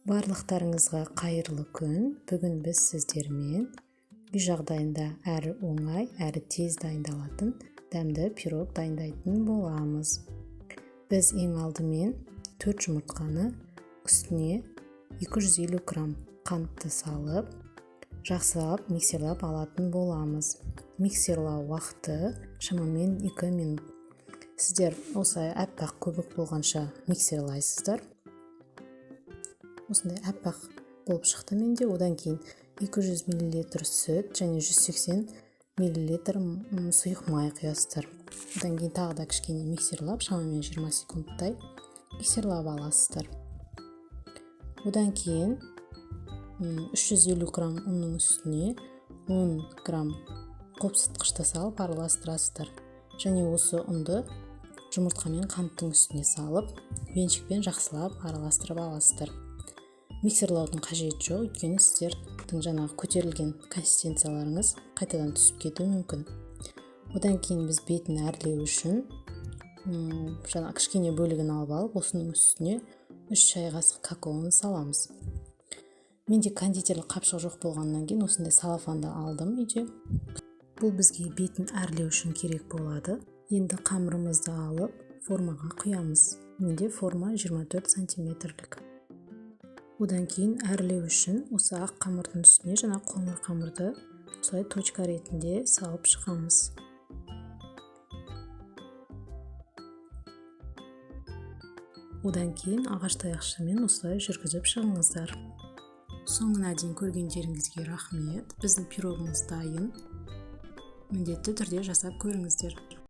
Барлықтарыңызға қайырлы күн. Бүгін біз сіздермен үй жағдайында әрі оңай, әрі тез дайындалатын дәмді пирог дайындайтын боламыз. Біз ең алдымен 4 жұмыртқаны үстіне 250 грамм қантты салып, жақсылап миксерлап алатын боламыз. Миксерлау уақыты шамамен 2 минут. Сіздер осылай аппақ көбік болғанша миксерлайсыздар. Осындай аппақ болып шықты менде. Одан кейін 200 мл сүт және 180 мл сұйық май құясыздар. Одан кейін тағы да кішкене миксерлап, шамамен 20 секундтай миксерлап аласыздар. Одан кейін 350 грамм ұнның үстіне 10 грамм қопсытқышты салып араластырасыздар. Және осы ұнды жұмыртқа мен қанттың үстіне салып, венчикпен жақсылап араластырып аласыздар. Миксерлаудың қажеті жоқ, өйткені сіздердің жаңағы көтерілген консистенцияларыңыз қайтадан түсіп кетуі мүмкін. Одан кейін біз бетін әрлеу үшін жаңа кішкене бөлігін алып алып, осының үстіне 3 шай қасық какаоны саламыз. Менде кондитерлік қапшық жоқ болғаннан кейін осындай салафанды алдым үйде. Бұл бізге бетін әрлеу үшін керек болады. Енді қамырымызды алып формаға құямыз. Менде форма 24 сантиметрлік. Одан кейін әрлеу үшін осы ақ қамырдың үстіне жаңа қоңыр қамырды осылай точка ретінде салып шығамыз. Одан кейін ағаш таяқшамен осылай жүргізіп шығыңыздар. Соңына дейін көргендеріңізге рахмет. Біздің пирогымыз дайын. Міндетті түрде жасап көріңіздер.